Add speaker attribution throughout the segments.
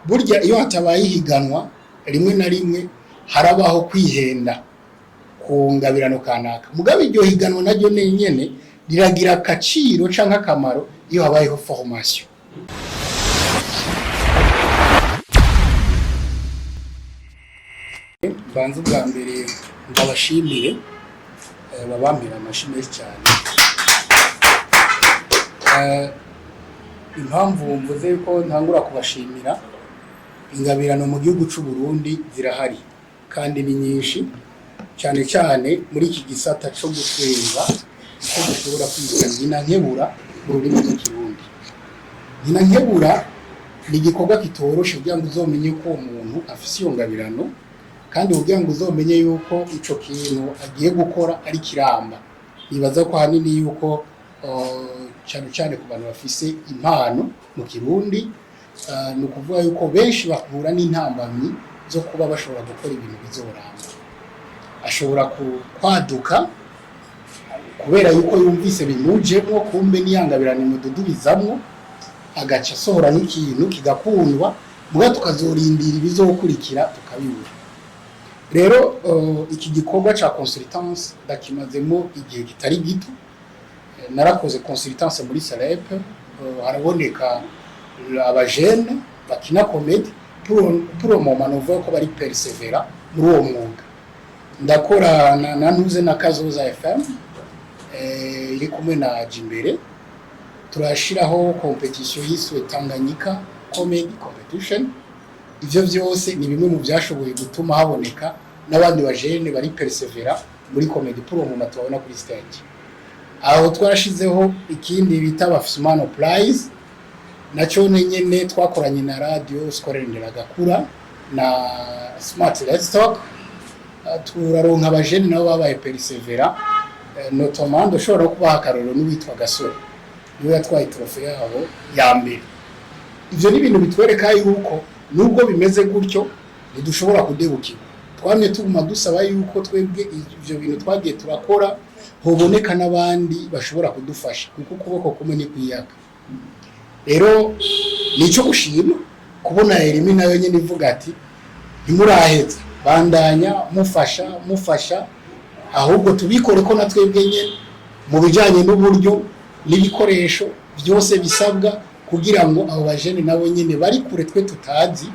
Speaker 1: Burya iyo hatabaye ihiganwa, rimwe na rimwe harabaho kwihenda ku ngabirano kanaka. Mugabo iryo higanwa naryo nyene riragira akaciro canke akamaro iyo habayeho formation. Mbanze ubwa mbere ndabashimire, babampera amashi menshi cyane. Impamvu mvuze yuko ntangura kubashimira, ingabirano mu gihugu c'u Burundi zirahari kandi ni nyinshi, cyane cyane muri iki gisata co gutwenza, icyo dushobora kwita nkina nkebura mu rurimi rw'Ikirundi. Nkina nkebura ni igikorwa kitoroshe kugira ngo uzomenye ko uwo muntu afise iyo ngabirano, kandi kugira ngo uzomenye yuko ico kintu agiye gukora ari kiramba. Nibaza ko ahanini yuko cyane cyane ku bantu bafise impano mu Kirundi, ni ukuvuga yuko benshi bahura n'intambamyi zo kuba bashobora gukora ibintu bizoramba. Ashobora kwaduka kubera yuko yumvise bimujemwo, kumbe n'iyangabirano imududubizamwo, agaca asohora n'ikintu kigakundwa, muga tukazorindira ibizokurikira tukabibura. Rero iki gikorwa ca consultance ndakimazemo igihe kitari gito. Narakoze consultance muri Salep, haraboneka abajene bakina comédie, pour le moment novuga ko bari persévérer muri uwo mwuga. Ndakora na ntuze na Kazoza FM, iri kumwe na Jimbere, turashiraho compétition yiswe Tanganyika Comedy Competition. Ivyo vyose ni bimwe mu byashoboye gutuma haboneka n'abandi bajene bari persévérer muri comédie, pour le moment tubabona kuri stage. Aho twarashizeho ikindi bita Bafisumano Prize, nacyo nyene twakoranye na radio Scolaire Nderagakura na Smart Let's Talk. Turaronka abajene nabo babaye persévérer, notamment ndashobora kubaha akarorero n'uwitwa Gasore, niwe yatwaye trophée yabo ya mbere. Ivyo ni ibintu bitwereka yuko nubwo bimeze gutyo ntidushobora kudebukirwa. Twamye tuguma dusaba yuko twebwe ivyo bintu twagiye turakora hoboneka n'abandi bashobora kudufasha, kuko ukuboko kumwe ni kwiyaka. Rero nico gushima kubona Elimi nayo nyene ivuga ati: "Ntimuraheza, bandanya mufasha, mufasha, ahubwo tubikore ko na twebwe nyene mu bijanye n'uburyo n'ibikoresho byose bisabwa kugira ngo abo bajene nabo nyene bari kure twe tutazi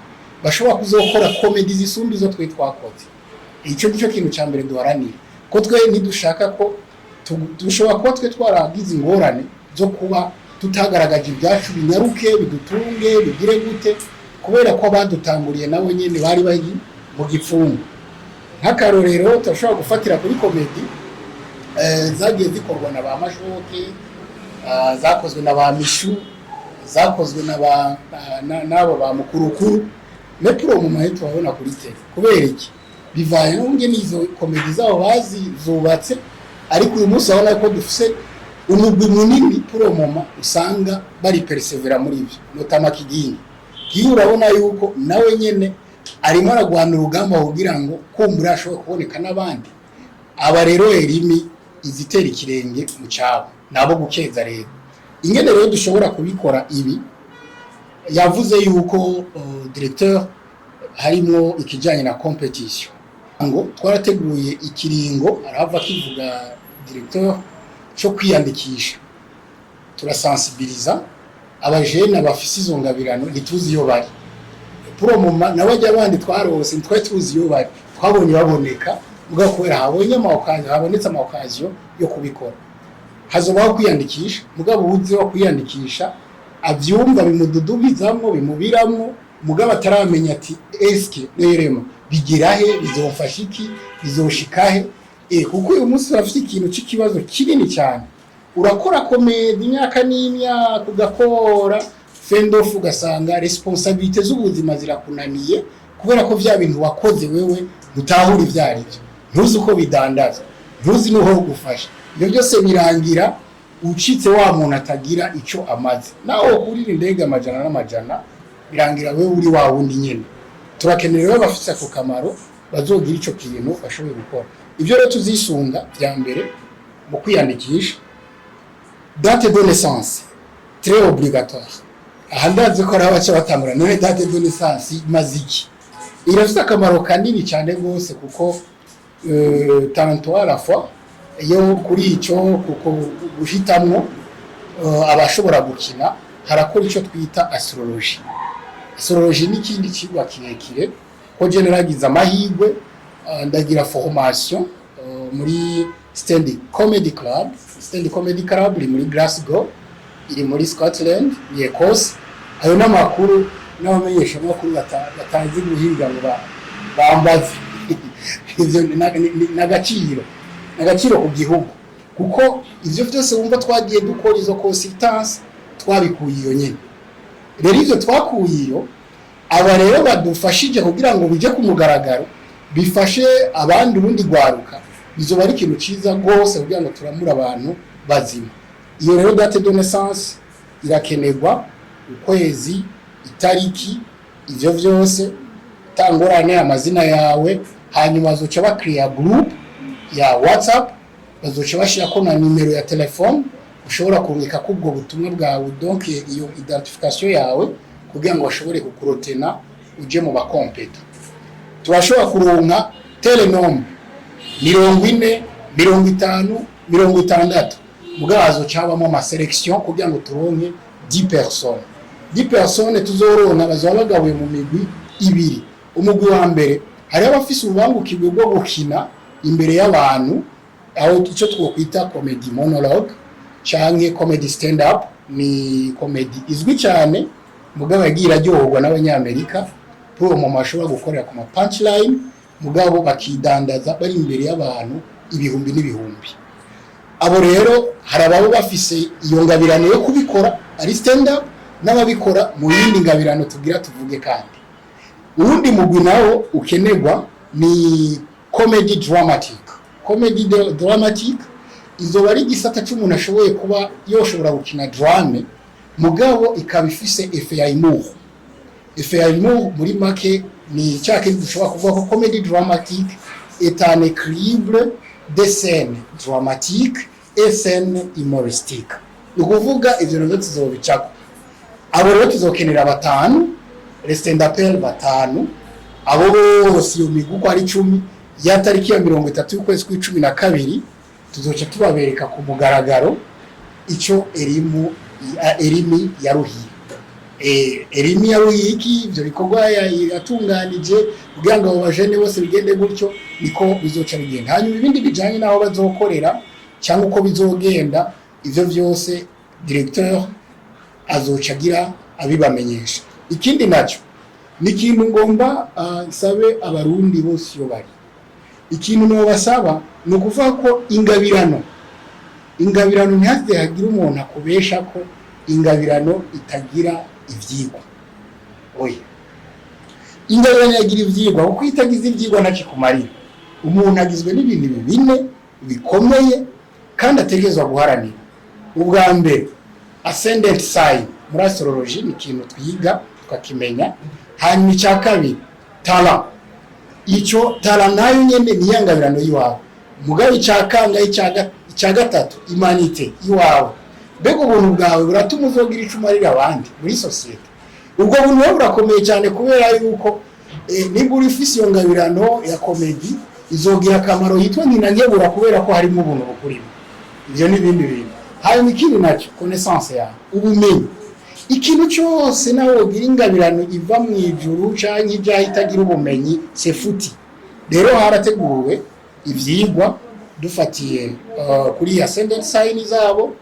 Speaker 1: bashobora kuzokora comédie zisumba izo twe twakoze." Icyo nicyo kintu cya mbere duharanira, ko twe ntidushaka ko dushobora kuba twe twaragize ingorane zo kuba tutagaragaje ibyacu binyaruke, bidutunge, bigire gute, kubera ko abadutanguriye nabo nyene bari bari mu gipfungu. Nk'akarorero turashobora gufatira kuri comédie zagiye zikorwa na ba Mashoke, zakozwe na ba Mishu, zakozwe na ba n'abo ba Mukurukuru, mais pour le moment turabona kuri télé. Kubera iki? Bivanye n'ubwo n'izo comédie zabo bazizubatse, ariko uyu munsi urabona ko dufise umugwi munini pour le moment usanga bari persévérer muri ivyo, notamment Kigingi. Kigingi urabona yuko nawe nyene arimo aragwana urugamba kugira ngo kumbura ashobore kuboneka n'abandi. Aba rero Elimi izitera ikirenge mu cyabo, nabo gukeza. Rero ingene rero dushobora kubikora ibi, yavuze yuko directeur harimo ikijanye na compétition, ngo twarateguye ikiringo, arahava kivuga directeur, cyo kwiyandikisha. Turasensibiliza abajene bafise izo ngabirano ntituzi iyo bari pour le moment, n'abajya abandi twarose ntitwari tuzi iyo bari, twabonye baboneka mugabo kubera habonye ama occasion, habonetse ama occasion yo kubikora, hazobaho kwiyandikisha. Mugabo uwuzi wo kwiyandikisha avyumva bimududubizamwo, bimubiramwo, mugabo ataramenya ati: "Eske rerema bigira he? Bizofasha iki? Bizoshika he?" Kuko uyu munsi urafite ikintu c'ikibazo kinini cyane. Urakora comédie imyaka n'imyaka, ugakora fendofu, ugasanga responsabilités z'ubuzima zirakunaniye kubera ko vya bintu wakoze wewe ntutahura ivyo ari byo, ntuzi uko bidandaza, ntuzi n'uho gufasha. Ibyo byose birangira ucitse wa muntu atagira ico amaze. Nawe kurira indege amajana n'amajana, birangira wewe uri wa wundi nyene. Turakenera rero bafise ako kamaro bazogira ico kintu bashoboye gukora. Ibyo rero tuzisunga vya mbere mu kwiyandikisha, date de naissance, très obligatoire. Aha ndazi ko hari abaca batangura: none date de naissance imaze iki? Irafite akamaro kanini cyane rwose, kuko tantôt à la fois iyo kuri icyo, kuko guhitamwo abashobora gukina, harakora icyo twita astrologie. Astrologie ni ikindi kigwa kirekire, ko je naragize amahirwe, ndagira formation muri Stand Comedy Club. Stand Comedy Club iri muri Glasgow, iri muri Scotland, ni Ecosse. Ayo n'amakuru n'abamenyeshamakuru batazi guhiga ngo bambaze ivyo. Ni agaciro ku gihugu, kuko ivyo vyose wumva twagiye dukora, izo consultance twabikuye iyo nyene. Rero ivyo twakuye iyo, aba rero badufashije kugira ngo bije ku mugaragaro, bifashe abandi, urundi rwaruka, bizoba ari ikintu ciza rwose kugira ngo turamure abantu bazima. Iyo rero date de naissance irakenerwa, ukwezi, itariki, ivyo vyose tangorane, amazina yawe. Hanyuma bazoca bakiriya groupe ya WhatsApp, bazoca bashirako na nimero ya telefone ushobora kurungika ko ubwo butumwa bwawe, donc iyo identification yawe, kugira ngo bashobore kukurotena uje mu bakompeta. Turashobora kuronka tel nombre, 40, 50, 60, mugabo hazoca habamo ama sélection kugira ngo turonke 10 personnes. 10 personnes tuzoronka bazoba bagabuye mu migwi ibiri. Umugwi wa mbere, hariho abafise ububangukirwe bwo gukina imbere y'abantu, aho icyo twokwita comedy monologue canke comedy stand up. Ni comedy izwi cyane, mugabo yagiye iraryoherwa n'Abanyamerika. Kuri uwo muntu bashobora gukorera ku ma punchline, mugabo bakidandaza bari imbere y'abantu ibihumbi n'ibihumbi. Abo rero hari ababa bafise iyo ngabirano yo kubikora ari stand up, n'ababikora mu yindi ngabirano tugira tuvuge. Kandi uwundi mugwi nawo ukenerwa ni comedy dramatic. Comedy dramatic izoba ari igisata c'umuntu ashoboye kuba yoshobora gukina drame, mugabo ikaba ifise effet ya humour. Effet ya humour muri make ni cya kindi dushobora kuvuga ko comedy dramatique est un équilibre des scènes dramatiques et scènes humoristiques. Ni ukuvuga ivyo navyo tuzobicako. Abo rero tuzokenera batanu, les stand-uppers batanu. Abo bose, iyo migwi uko ari 10, ya tariki ya 30 y'ukwezi kw'icumi na kabiri tuzoca tubabereka ku mugaragaro ico erimu erimi yaruhiye, erimi yaruhiye iki, ivyo bikorwa yatunganije kugira ngo abo bajene bose bigende gutyo, niko bizoca bigenda. Hanyuma ibindi bijanye n'aho bazokorera cyangwa uko bizogenda, ivyo vyose directeur azoca agira abibamenyesha. Ikindi nacyo ni ikintu ngomba nsabe Abarundi bose iyo bari. Ikintu nobasaba ni ukuvuga ko ingabirano ntihaze hagire umuntu akubesha ko ingabirano itagira ivyigwa. Oya, ingabirano yagira ivyigwa, kuko iyo itagize ivyigwa ntacikumarira. Umuntu agizwe n'ibintu bine bikomeye kandi ategerezwa guharanira. Ubwa mbere, ascendant sign, muri astrology ni ikintu twiga tukakimenya. Hanyuma icya kabiri, talent. Icyo talent nayo nyene ni iyangabirano y'iwawe. Mugabo icya kangahe? Icya gatatu, humanité iwawe. Mbega ubuntu bwawe buratuma uzogira ico umarira abandi muri sosiyete? Ubwo buntu rero burakomeye cyane, kubera yuko nimba uri ufise iyo ngabirano ya comédie, izogira akamaro yitwa nkinankebura, kubera ko harimo ubuntu bukurimo. Ibyo ni ibindi bintu. Hanyuma ikindi nacyo, connaissance yawe, ubumenyi. Ikintu cyose, nawe wogira ingabirano iva mu ijuru canke ijyaho, itagira ubumenyi, c'est foutu. Rero harateguwe ivyigwa dufatiye kuri ascendant sign zabo,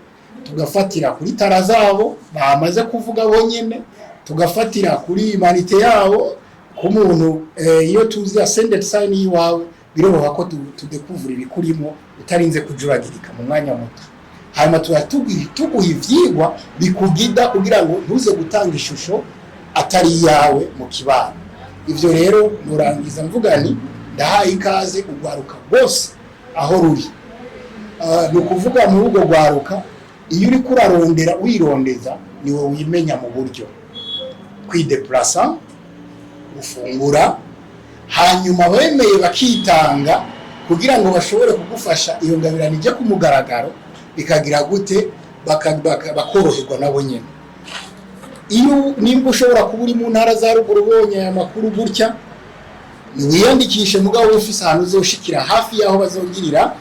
Speaker 1: tugafatira kuri talent zabo bamaze kuvuga bonyene, tugafatira kuri humanité yabo. Ku muntu, iyo tuzi ascendant sign yiwawe, biroroha ko tudekuvura ibikurimo utarinze kujuragirika mu mwanya muto. Hanyuma tuba tuguha ivyigwa bikugida kugira ngo ntuze gutanga ishusho atari iyawe mu kibano. Ivyo rero nurangiza mvuga ni ndahaye ikaze urwaruka rwose aho ruri. Ni ukuvuga muri urwo rwaruka, iyo uriko urarondera wirondeza, niwe wimenya mu buryo kwideplasa, gufungura. Hanyuma bemeye bakitanga kugira ngo bashobore kugufasha iyo ngabirano ijye ku mugaragaro, bikagira gute, bakoroherwa nabo nyine. Iyo nimba ushobora kuba uri mu ntara za ruguru, ubonye aya makuru gutya, niwiyandikishe, mugabo ufise ahantu uzoshikira hafi y'aho bazogirira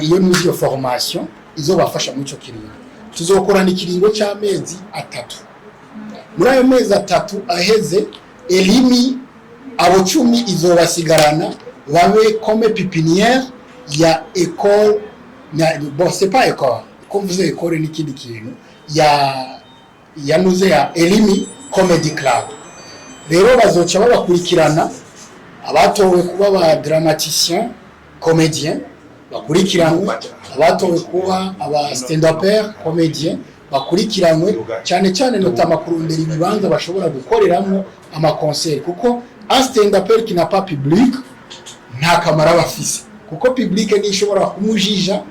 Speaker 1: iyo nuzi iyo formation izobafasha muri ico kiringo. Tuzokorana ikiringo c'amezi 3. Muri ayo mezi 3 aheze, Elimi abo 10 izobasigarana babe comme pépinière ya école na, bon, c'est pas école, ko mvuze école n'ikindi kintu, ya nuze ya Elimi Comedy Club. Rero bazoca babakurikirana, abatowe kuba ba dramaticien comédien bakurikiranwe, abatowe kuba aba stand-upper comédien bakurikiranwe, cyane cyane notamment kurondera ibibanza bashobora gukoreramwo ama concert, kuko un stand-upper qui n'a pas public nta kamaro aba afise, kuko public niyo ishobora kumujija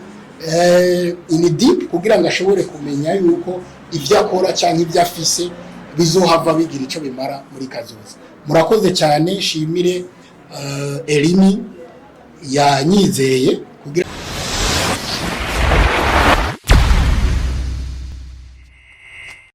Speaker 1: in deep kugira ngo ashobore kumenya yuko ibyo akora cyangwa ibyo afise bizohava bigira icyo bimara muri kazoza. Murakoze cyane. Nshimire Elimi yanyizeye kugira